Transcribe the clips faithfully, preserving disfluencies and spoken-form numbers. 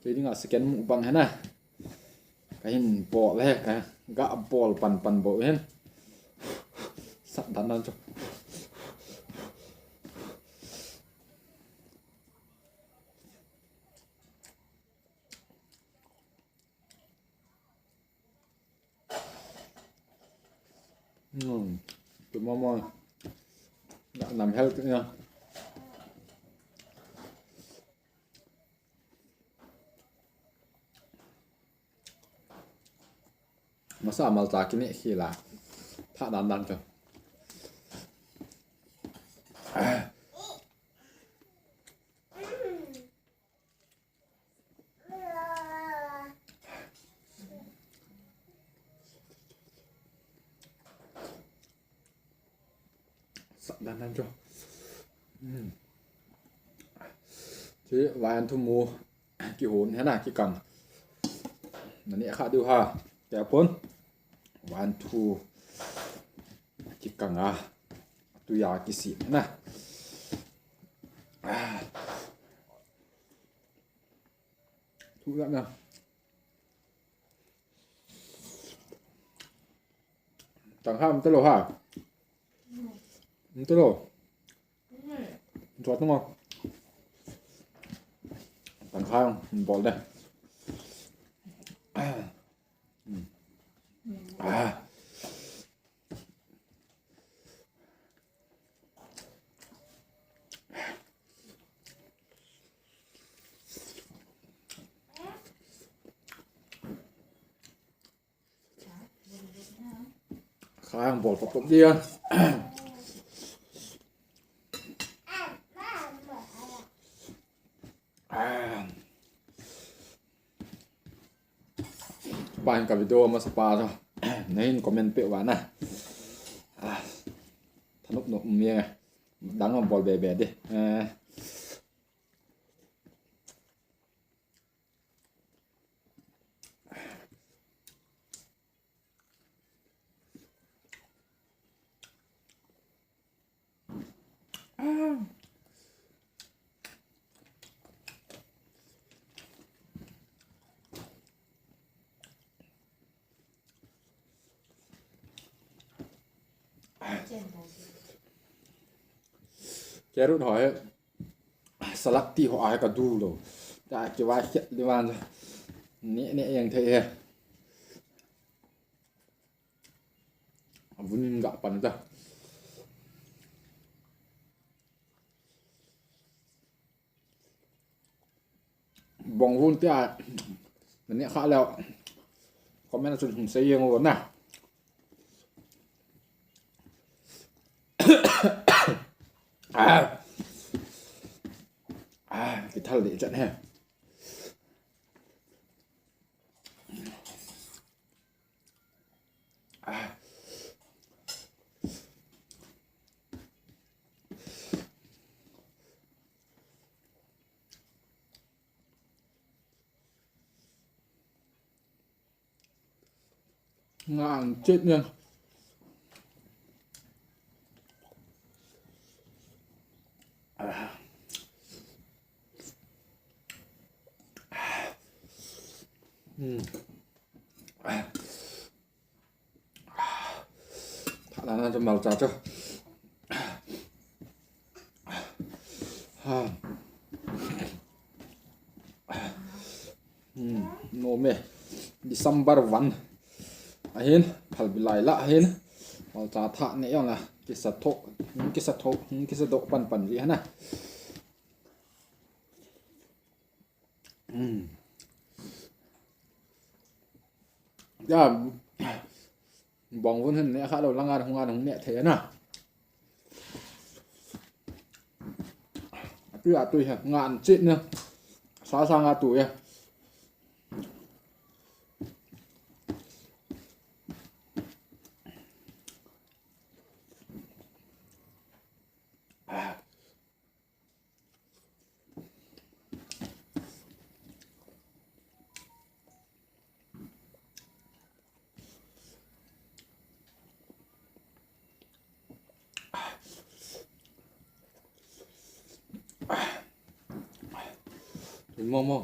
Dinga second mukbang hi na. Kahin bol hi, ka ga bol pan pan bou hin. Sat dan dan chu. Hmm. Tu mama. Ga nam health na. Masa malcha kine khila. Tha dan dan chu. Sat dan dan chu. Hmm. Chu vaianthu mu kihon hi na, kikang. Na neh kha diu ha. Tia pon. Vaianthu kikang a. Tuia kisem hi na. Ah. Thu la na. Tang ha, um ta lou ha. Um ta lou. Chua tung o. Tang ha, um bol de. Ah. Kha ang bol pop pop dia. Ah. Pa hin ka video masa pa chu. Na hin comment peh uva na. Ah. Thanop nop um e. Dang a bol be be de. Eh. Carrot ho hi salad ti ho a hi ka du lou. Ta kivai khet di van. Ne ne jeng thei hi. Avun in ga pan ta. Bongvun tia, na neh kha leh comment a chun hung sei jeng o na. Ah. Ah, kithal deh chan he. Ngan chet ne. Hmm. Tha dan a chu malcha chu. Ha. Hmm, nom e. December one. Ahin, phalbi lai lah ahin. Malcha tha ne jong la. Kisa tho, kisa tho, kisa doh pan pan ji hana. Hmm. Ya, bongvun hin ne kha lou lang a hung a hung ne thei na. Atui atui ha, ngan chet na. Sa sa nga tu ya. Mo mo.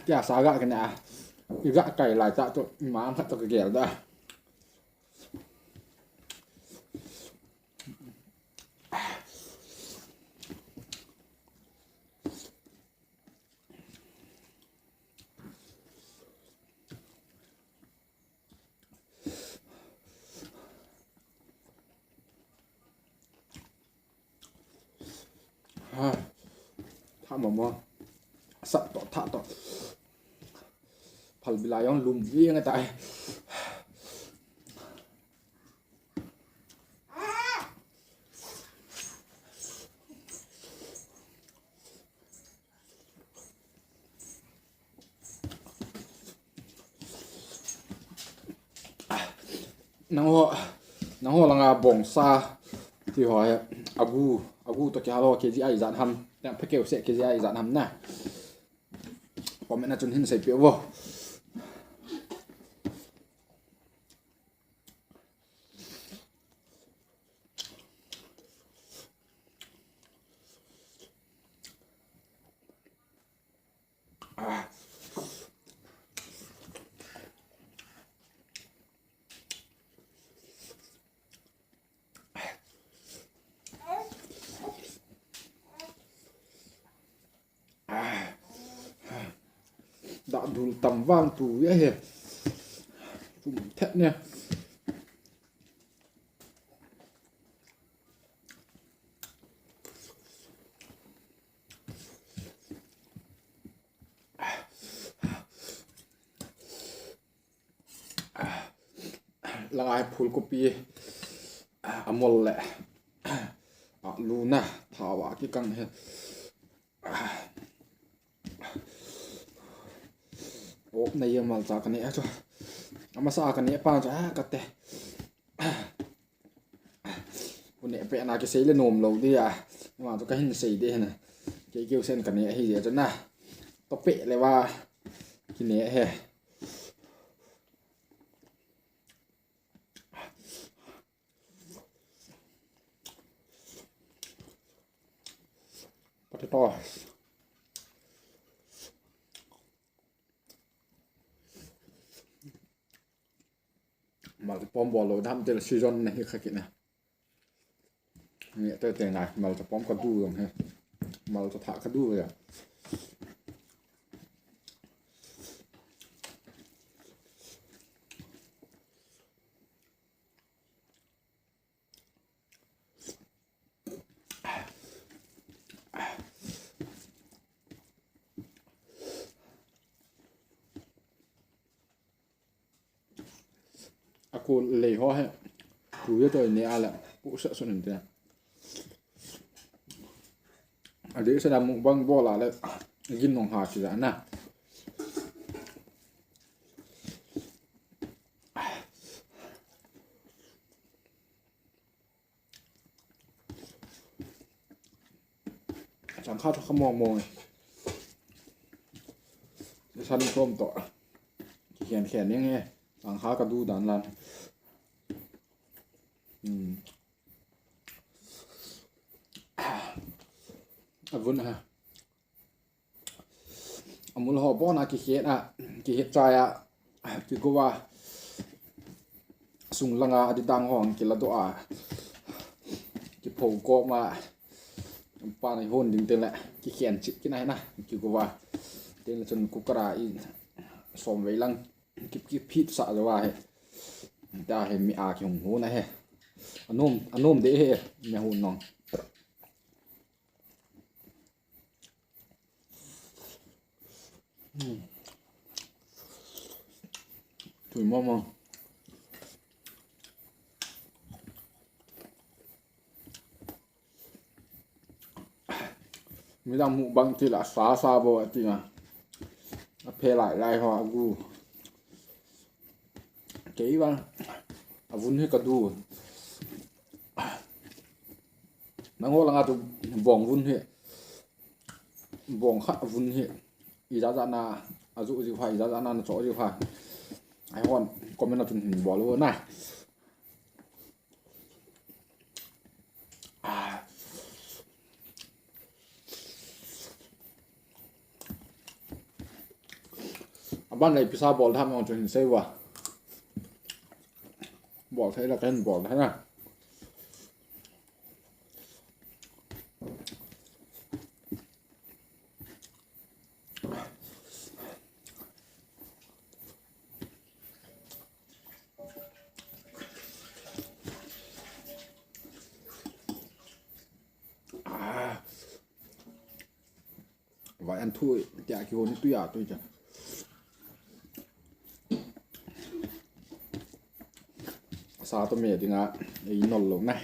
Tia sa ga kane a. I ga kai lai ta to, ma khat to ka gel da. Ha. Tha mama. Sap to, tha to. Phalbi lai jong lum veng ahitai. Nangho, nangho langa bongsa ti ho hi, agu, agu to kihal ho K G a ijat ham, pha keu seh K G a ijat ham na. Comment a chun hin seipeh vo. Dah dul tam vang tu ve he. Tum thet ne. Langa hi phulkopi, amol le alu na, thawa kikang hi. Op na ye malcha kane a chu. Amasa kane pa chu a kate. Kune pe na kisei le nom lou dia. Ma chu kahin sei de na. Kei keu sen kane ahi dia chu na. To pe le va. Kine he. Potato. Malcha pom bol lou dam tel season na hi kha kit na. Ni te te na malcha pom ka du jong he. Malcha tha ka du ya. Aku lei ho he. Ku ye to ne ala. Ku sa sun te. Ade sa da mukbang bol a le. Gin nong ha ki da na. Changkha tho kha mong mong. San som to. Khen khen ning he. Changkha ka du dan lan. Hmm. Avun ha. Amul ho bon a kikhet a, kikhet chai a, kigo a, sung langa adidang ho ang kila do a, kipho ko ma, pa na hon ding te le, kikhen chit kina hena, kigo a, te le chun cooker a i som vei lang, kip kip phit sa jo a he, ta he mi a kihung hon a he, anom, anom de he, mi hon nong. Hmm. Tui mama. Midang mukbang ti la sa sa bo ati na. Aphe lai lai ho agu. Kei vang. Avun hi ka du. Nangho langa tu bong vun hi. Bong khat vun hi. Ija ja na aju ji kha, ija ja na na cho ji kha. Ai hon comment a tun hin bol u na. Ah. Ban lei pisa bol tham jong chu hin sei uva. Bol thei la kahin bol thei na. Ah. Vai an thu tia kihon tui a tui cha. Sa to me dinga ei nol lou na.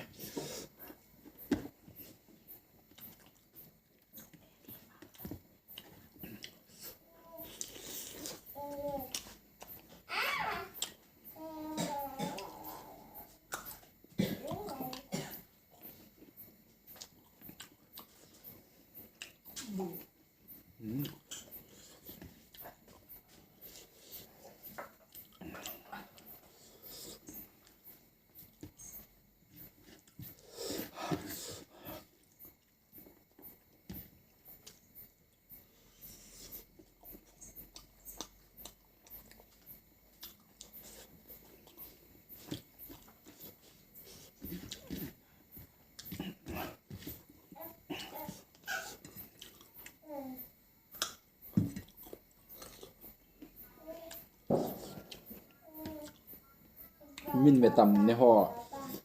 Min ve tam ne ho.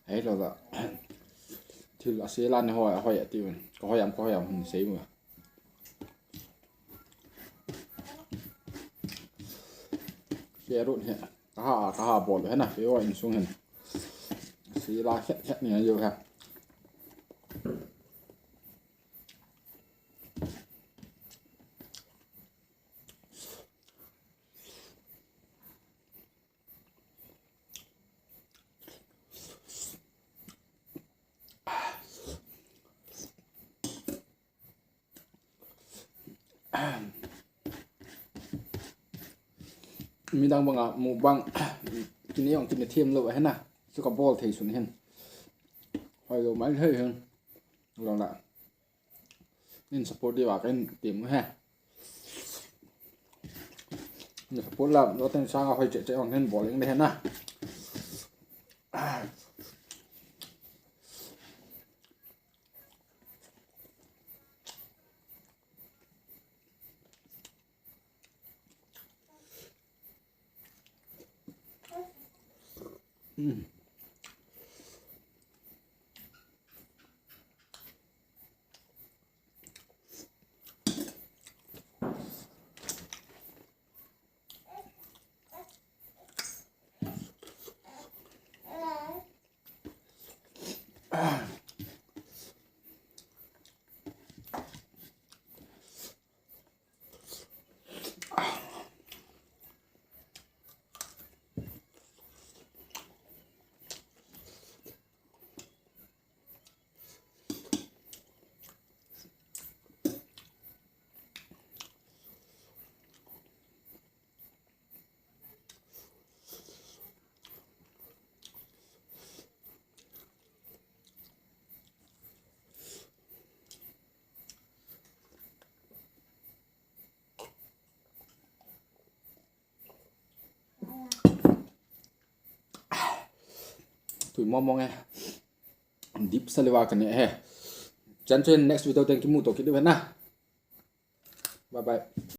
Hei lo da. Thil a sela ne ho, a hoi a ti un. Ka hoi am, ka hoi am hun sei mu. Ke rut he. Ka ha, ka ha bol he na. Ke o insung he. Sela khet khet ni yo he. Midang banga mukbang kine jong kine them lou ahi na. Chu ka bol thei sun hin. Hoi lou mai thei hin. Lou la. Nin support diu a kahin tem u he. Nin support la, lo ten sanga hoi che che ong hin bol ing le he na. Tui mong mong e. Dip saliva kane he. Chan chen next video teng kimu to kit diu he na. Bye bye.